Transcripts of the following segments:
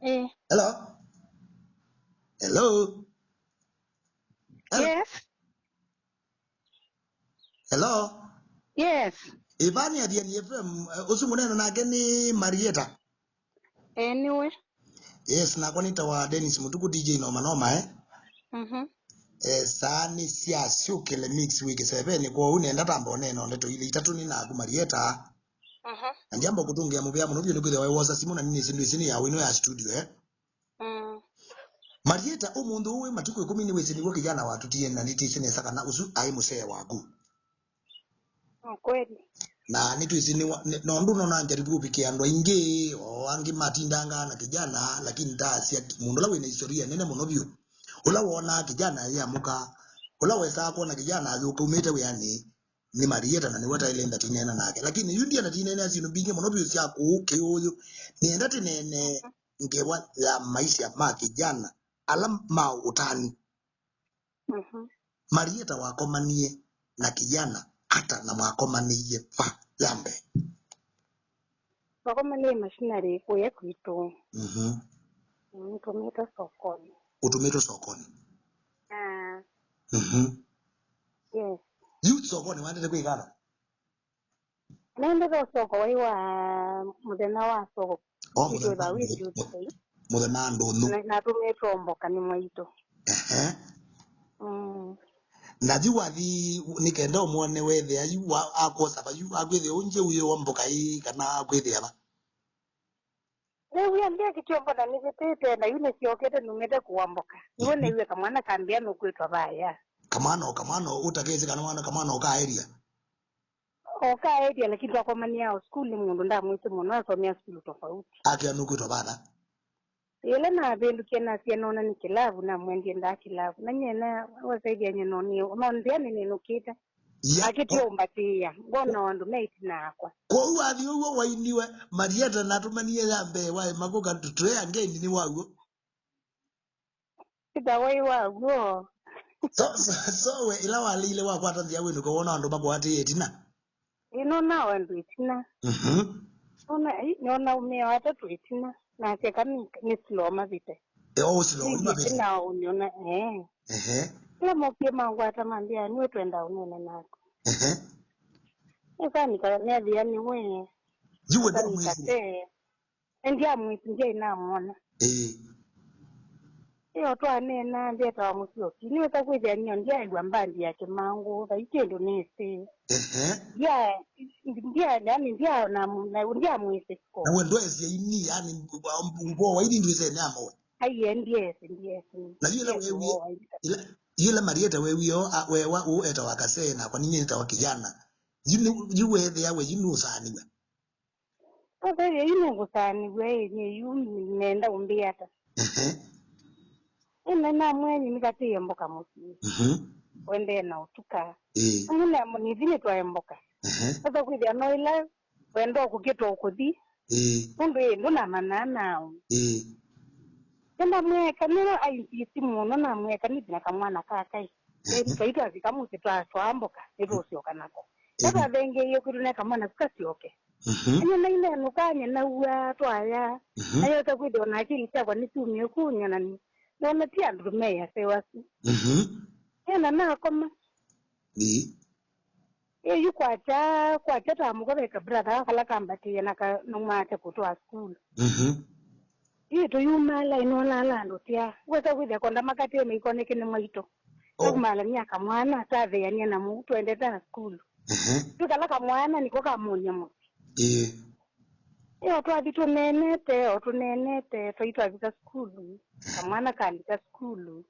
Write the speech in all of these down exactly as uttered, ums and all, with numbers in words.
Hello? Hello? Hello? Yes. Hello? Yes. Ĩvani Athiani F M, eh, ũsu mũneno nake nĩ Marieta? Eh, nĩwe. Yes, nakwa nĩtawa Dennis Mũtuku, D J Noma Noma, eh? Mhm. Eh, saa nĩ sya syũkĩle mix wĩ kĩsevenĩ, kwoou nenda tamba ũneena ndeto ilĩ itatũ nĩ naku Marieta. Mhm. Na ndiamba kũtũngĩa mũvea mũno vyũ nĩkwĩthĩwa waiwosa simũ na ninĩsĩ ndwĩsĩ nĩ ya wĩno ya studio, eh? Mm. Marieta, ũmũnthĩ ũũ wĩ matukũ ĩkũmi nĩwĩsĩ nĩw'o kĩjana watũtie, na nĩtĩsĩ nesa kana ũsu aĩ mũsee waku. Ni kweli. Na nĩtwĩsĩ nĩ wa- nĩ- nondũ nona njaribu ũvikĩa andũ aingĩ, o angĩ matindangaa na kĩjana, lakini ndaasya ki- mũndũ ũla wĩna historia nene mũno vyũ, ũla wonaa kĩjana yamũka, ũla wesaa kwona kĩjana ayũka umĩte wĩanĩ, nĩ Marieta, na nĩwe taĩle nda tineena nake. Lakini yu ndienda tineenea syĩndũ mbingĩ mũno vyũ sya kũũ kĩũyũ. Nĩenda tĩneenee ngewa ya maisha ma kĩjana ala ma ũtanu. Mhm. Marieta wakomanie na kĩjana ata na mwakomanĩie va ya mbee? Twakomanĩie machinery kũya kwitũ. Mhm. Mm, tũmĩtwe sokonĩ. Ũtũmĩtwe sokonĩ? Ah. Mhm. Yes. Yu sokonĩ waendete kwĩka ata? Naendete soko wai wa mũthenya wa soko. Oh, mũthenya wa Tuesday. Mũthenya wa ndũnyũ. Na- natũmĩtwe mboka nĩ mwaitũ. Ehe. Mm. Na yu wathi nĩ kenda ũmwone wethĩa yu wa- akwosa va yu akwĩthĩa ũnje ũyũ wa mboka ĩĩ kana akwĩthĩa va? Nĩw'ĩa ndĩekĩtye mboka nĩvĩtĩte na yu nĩsyokete numĩte kũwa mboka. Nĩw'o nĩw'ĩa kamwana kambĩa nũkwĩtwa vaya. Kamwana o kamwana ũtakĩsĩ kana mwana kamwana ũkaeria? Okaetia, lakini twakomania o sukulu nĩ mũndũ ndamwĩsĩ mũno, asomea sukulu tofauti. Akĩa nũkwĩtwa vatha? Yĩla navĩndũkie nasya nona nĩ kĩlavu, namwendie ndaa kĩlavu. Na nyie na wasaithia nyie noni, nonzĩa nĩnĩnũkĩte. Ya. Akĩtio mbatĩĩa, ngona andũ me ĩtina yakwa. Kwoou wathi ũw'o wainiwe, Marieta natũmanie ya mbee waĩ makũka tũtwea ngeni nĩ waw'o. Ĩta wai wa w'o. So, so, so we ĩla waleile wakwata nzĩa wĩnũke wona andũ makũatĩĩe ĩtina? Ĩ, nona andũ ĩtina. Mhm. Nona, ai, nona aũme atatũ ĩtina. Nasya kana nĩ slow mavĩte. E, o slow mavĩte. Ĩtina ũnyona, eh. Ehe. Ĩla mokie mangwata mambĩa, "Nĩwe twenda ũnene naku." Ehe. Ĩsa nika nethĩa nĩwe. Yu we ndũmwĩsĩ? Nĩndyaamwĩsĩ, ndyaĩ namwona. Ĩĩ. Ĩyo twaneena, ndyetawa mũsyoki. Nĩwĩsa kwĩthĩa nyie ndyaĩw'a mbandi ya Kĩmangũ, vai kĩndũ nĩsĩ. Ehe. Ndya-, ndya-, yani, ndya-, na, na, ndyamwĩsĩ ko. Na we ndweesĩ aini, yani, ũvoo wa aini ndwĩsene amo we? Aiye, ndyesĩ, ndyesĩ. Na yu ĩla weewie, ĩla, yu ĩla Marieta weewie o, a, weewa ũũ etawa kasee, nakwa ninyie nĩtawa kijana. Yu nĩ, yu weethĩa we, yu nũsaanĩw'a. Sasa yu nĩngũsaanĩw'a ĩ, nyie yu nenda ũmbĩe ata? Ehe. Ĩna namwĩa nyie nĩkatĩĩe mboka mũsyĩ. Mhm. Ũendee na ũtuka. Ĩĩ. Amwe namo nĩthi nĩtwae mboka. Ehe. Sasa kwĩthĩa no ĩla wenda ũkũkĩtwa ũkũthi. Ĩĩ. Nũndũ ĩ, ndũnamanaa nao. Ĩĩ. Nĩndamwĩa eka nĩyo ainsist mũno, namwĩa eka nĩthi na kamwana kaka ĩ. Ehe. Ĩĩ, twaitwavika mũsyĩ twatwaa mboka, nĩtũũsyoka nako. Ĩĩ. Tatwathengeiwe kwitũ ne kamwana kasyoke. Mhm. Ĩnyie nainenũka, nyie naua, twaya. Mhm. Nayota kwĩthĩwa na akili syakwa nĩsyumie kũnywa na nĩ-, nona ti andũ meĩ aseo asu. Mhm. Ĩna nakoma. Ĩĩ. Ĩ, yu kwakya, kwakya ta mũko ve ka brother kala kambatĩĩa na kanũmate kũtwaa sukulu. Mhm. Ĩ, tũyumaala ĩnolaala andũ tia. Wesa kwĩthĩa konda makatĩe maikoneke nĩ mwaitũ. Oh. Tũkumalania kamwana, tatheania na mũu, twendete na sukulu. Ehe. Twĩkala kamwana nĩko kamũny'a mũsyĩ. Ĩĩ. Ĩ, o twathi tũneenete, o tũneenete, twai twavika sukulu. Kamwana kalika sukulu.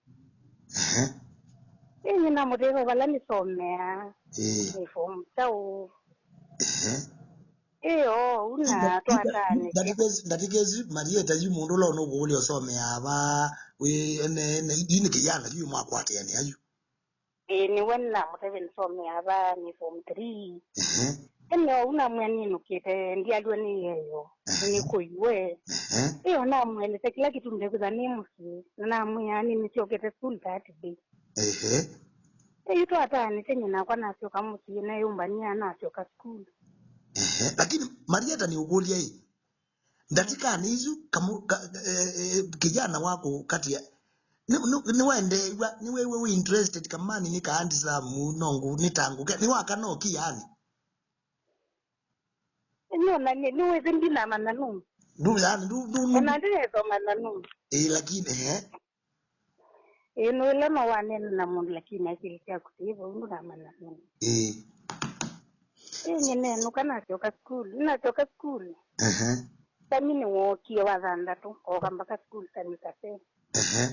Ehe. Ĩ, nyie namũtethya vala nĩsomeaa. Ĩĩ. Nĩ form kyaũ. Ehe. Ĩĩ, o, ũu na twatanĩsya. Ndatĩkesi, ndatĩkesi, Marieta yu mũndũ ũla ũnũkũũlya ũsomeaa va, wĩ, ene, ene, yu nĩ kĩyana, yu mwakwatĩanĩa yu. Ĩĩ, nĩwe namũtavya nĩsomeaa va, nĩ form three. Ehe. Ene ũu namwĩa nĩnũkĩte, ndyalw'a nĩ yeyo, ehe, nĩkũiwe. Ehe. Ĩĩ, o namwelesya kĩla kĩtumi ndekwĩtha nĩ mũsyĩ, na namwĩa nĩnĩsyokete school that day. Ehe. Ĩĩ, yu twataanĩsya nyie nakwa nasyoka mũsyĩ, neyũmbania nasyoka sukulu. Ehe. Lakini Marieta nĩũkũlya ĩ, Ndatĩkanĩ isu, kamu-, ka, eh, eh, kijana waku katia, nĩ, nĩ, nĩwaendeew'a, nĩweew'a wĩ interested, kamani nĩ kaandisamu, no ngũ, nĩ ta ngũke, nĩwakana ũkiani. Nĩona nĩ, nĩwĩsĩ ndinamanya nũũ. Ndu, yani, ndu, ndu, ndu. Ona ndĩnethomanya nũũ. Ĩĩ, lakini, ehe. Ĩĩ, nũĩla no wanene na mũndũ, lakini akili syaku ti vau, ndũnamanya nũũ. Ĩĩ. Ĩĩ, nĩnenũka, nasyoka sukulu. Nasyoka sukulu. Ehe. Sami nĩwookie wa thanthatũ, ooka mpaka sukulu Sami Kase. Ehe.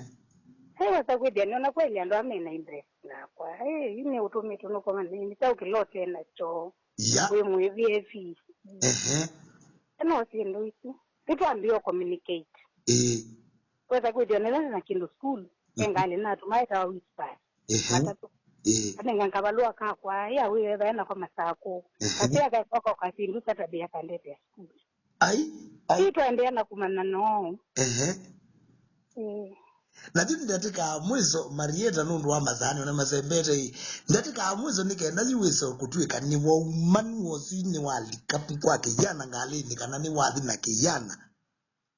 He wasa kwĩthĩa nĩona kweli andũ aa mena interest nakwa. Ĩĩ, yu nĩũtũmĩtwe nũkomana nĩ kyaũ kĩla ũte nakyo. Ya. Wĩ mwĩvĩe fees. Ehe. No syĩndũ isu. Nĩtwambie communicate. Ĩĩ. Wesa kwĩthĩa nĩla na kĩndũ sukulu, mhm, engalĩ natũma etawa Whisper. Ehe. Matatũ. Ĩĩ. Anenga kavalũa kakwa, ya wĩwethae nako Masakũ. Ehe. Kasea kakoka kasindu Saturday akandetea sukulu. Ai, ai. Yu twaendeea na kũmanya noo. Ehe. Ĩĩ. Na yu ndatĩka ya mwiso, Marieta, nũndũ wa masaa nĩona masembete ĩ. Ndatĩka ya mwiso nĩ kenda yu wĩse kũtw'ĩka nĩwauma nũosu nĩwalika kwa kĩyana ngalĩnĩ kana nĩwathi na kĩyana.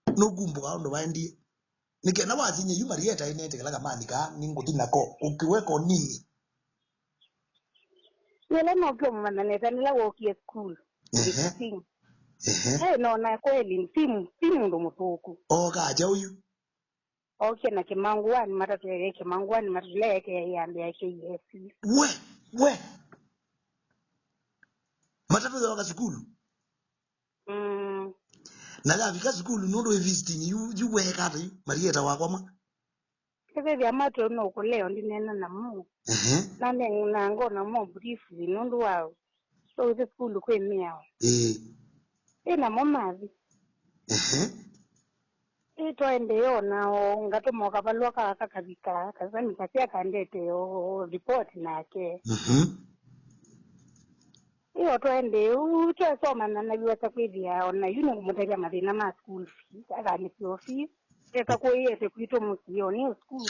Nũkumbũka ũndũ waendie. Nĩ kenda wasinye yu Marieta ĩnete kĩla kamani kaa nĩngũthi nako. Ũkĩweka ũnini. Nĩla nokie ũmanya nesa nĩla wookie sukulu. Ehe. Sixteen. Ehe. Hey, nona kweli, si, si mũndũ mũthũku. Ooka kyaũ yu? Ookie na kĩmanguani matatũ, eke kĩmanguani matatũ, ila eke yambĩa K S. We, we. Matatũ yooka sukulu? Mm. Na yavika sukulu, nũndũ wĩ visiting, yu, yu weeka ata yu, Marieta wakwa mwa? Kĩvĩthĩa matũ nũkũleo ndineena namo. Ehe. Na ne-, na ngona mo briefly, nũndũ wa, so ũthi sukulu kwĩ mĩao. Ĩĩ. Ĩ namo mathi. Ehe. Ĩ twaendee o nao, ngatũma o kavalũa kaa kakavika, Kasami Kasea kandete o report nake. Mhm. Ĩyo twaendee ũu, twesomana na yu esa kwĩthĩa o na yu nĩngũmũtavya mathĩna ma school fees, akanĩsya o fees. Esa kũĩete kwitũ mũsyĩ o nĩ o school,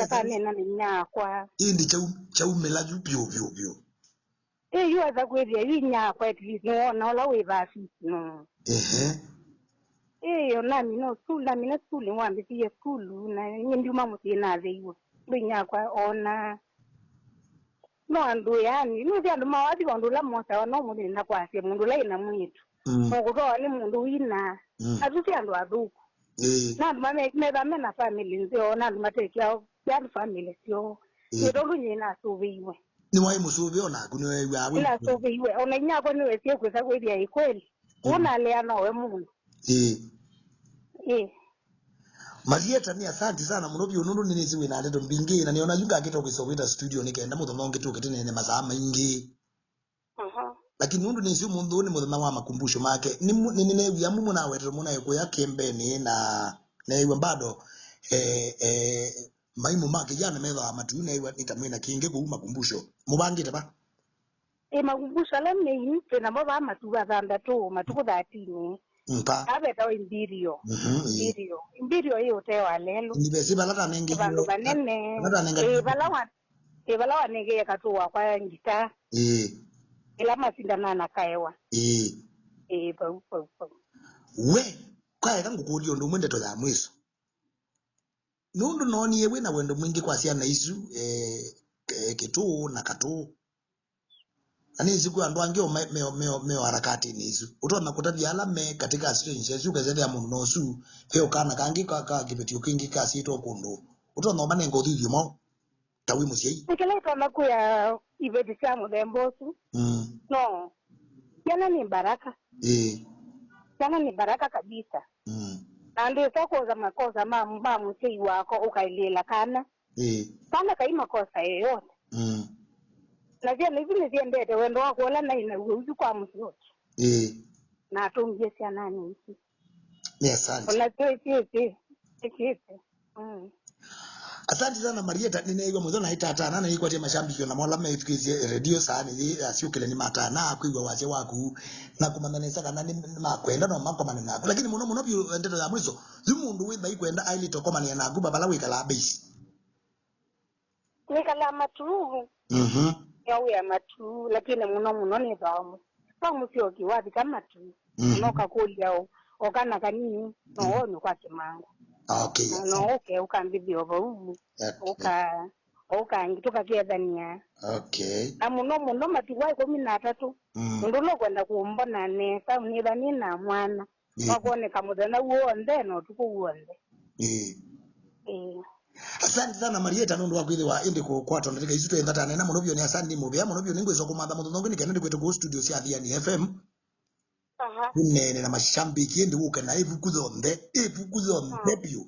akanena na inyia wakwa. Ĩndĩ kyau-, kyaumĩla yu vyũ, vyũ, vyũ. Ĩ yu esa kwĩthĩa yu inyia wakwa at least nĩwona ũla wĩvaa fees no. Ehe. Ĩĩ, o namina sukulu, namina sukulu, nĩwambĩkĩie sukulu, na nyie ndiuma mũsyĩ natheiwe. Ndũ inyakwa ona. No andũ, yani, nũthi andũ mawathi vandũ ũla mosawa, no mũthĩ na kwasya mũndũ ũla ĩna mwĩĩtu. Mm. Nũkũtwawa nĩ mũndũ wina. Mm. Asu ti andũ athũku. Ĩĩ. Na andũ mame-, metha mena family nzeo, na andũ matekĩa, yani family syoo. Ĩĩ. Nĩ tondũ nyie nasũvĩiwe. Nĩwaĩ mũsũvĩe o naku nĩweew'aa wĩ. Nasũvĩiwe. Ona inyakwa nĩwesie kwĩsa kwĩthĩa ĩ kweli. Ũũ nalea nowe mũno. Ĩĩ. Ĩĩ. Marieta, nĩ asanti sana mũno vyũ nũndũ nĩnĩsĩ wĩ na ndeto mbingĩ, na nĩona yu ngakĩtwa kwĩsa wĩta studio nĩ kenda mũthenya ũngĩ tũke tũneene masaa maingĩ. Aha. Lakini nũndũ nĩsĩ ũmũnthĩ ũũ nĩ mũthenya wa makumbusho make, nĩ mu-, nĩ, nĩneew'a amwe mũnawetete mũnaĩ kũya kĩmbeni na neew'a bado, eh, eh, maimũ ma kĩyana methĩawa matu, neew'a nĩ ta mwĩna kĩngĩ kũu makumbusho. Mũvangĩte va? Ĩ makumbusho ala main twĩ namo vaa matuva thanthatũ, matukũ thirteen. Mpa. Vaa vetawa Imperial. Mhm, ĩĩ. Imperial. Imperial ĩ ũtee wa lelũ. Nĩ vesi vala tanenge. Vandũ vanene. Vala tanenge. Ĩ vala wa, ĩ vala wanengeye katũ wakwa ngita. Ĩĩ. Ĩla masindanaa na kaewa. Ĩĩ. Ĩ vau, vau, vau. We, kwaeka ngũkũlye ũndũ ũmwe ndeto ya mwiso. Nũndũ noonie wĩ na wendo mwingĩ kwa syana isu, eh, eh, Kĩtũũ na Katũũ. Na nĩsĩ kwĩ andũ angĩ o me, me, me, me o harakatĩnĩ isu. Ũtonya kũtavya ala me katĩ ka strange isu, ũkesethĩa mũndũ na ũsu, ve o kana kangĩ ka, ka kĩvetio kĩngĩ kasyĩtwe kũndũ. Ũtonya ũmanenga ũthithio mwaũ? Ta wĩ mũsyai. Nĩ kĩla ĩtonya kwĩa iveti sya mũthemba ũsu. Mm. No. Syana nĩ baraka. Ĩĩ. Syana nĩ baraka kabisa. Mm. Na ndwĩsa kwosa makosa ma, ma mũsyai wako ũkailĩĩla kana. Ĩĩ. Kana kai makosa yeyote. Mm. Na syana isu nĩsyendete wendo wakwa ũla naĩ naw'o ũsu kwa mũsyokya. Ĩĩ. Na atũngie syananĩ isu. Nĩ asante. Ona twĩkĩte, twĩkĩte. Mm. Asante sana Marieta, nĩneew'a mũtho na itatana na ikwatie mashambiki ona mola methukĩisye redio saa nĩ yĩ asyũkĩle nĩ matana kwĩw'a wasya waku na kũmanya nesa kana nĩ makwenda no makomane naku. Lakini mũno mũno vyũ ndeto ya mwiso, yu mũndũ wĩ thai kwenda ailĩte ũkomanĩa naku bavala wĩkalaa base. Nĩkalaa Matuu. Mhm. Nĩowĩa Matuu, lakini mũno mũno nĩthwaa mũsyĩ. Kwa mũsyoki wavika Matuu, mhm, no kakũlya o, O kana kanini, no Mm. wonwe kwa kĩmango. Okay. Na no ũke ũkambĩthĩa o vau. Okay. Ũka, ũkangi, tũkakethania. Okay. Na mũno mũno matukũ ĩkũmi na atatũ, Mm. mũndũ ũla ũkwenda kũmbona nesa, nĩtha nĩ na mwana. Ĩĩ. Wakwoneka mũthenya w'onthe na ũtukũ w'onthe. Ĩĩ. Ĩĩ. Asante sana Marieta nũndũ wa kwĩthĩwa ĩndĩ kũkwatwa ndatĩka isu twenda tanena mũno vyũ nĩ asante nĩ mũvea mũno vyũ nĩngwĩsa kũmatha mũthenya ũngĩ nĩkenda ndĩkwĩte kũu studio sya Athiani F M. Aha. Ũneene na mashambiki ĩndĩ ũke na ĩvuku yonthe, ĩvuku yonthe Ah. vyũ.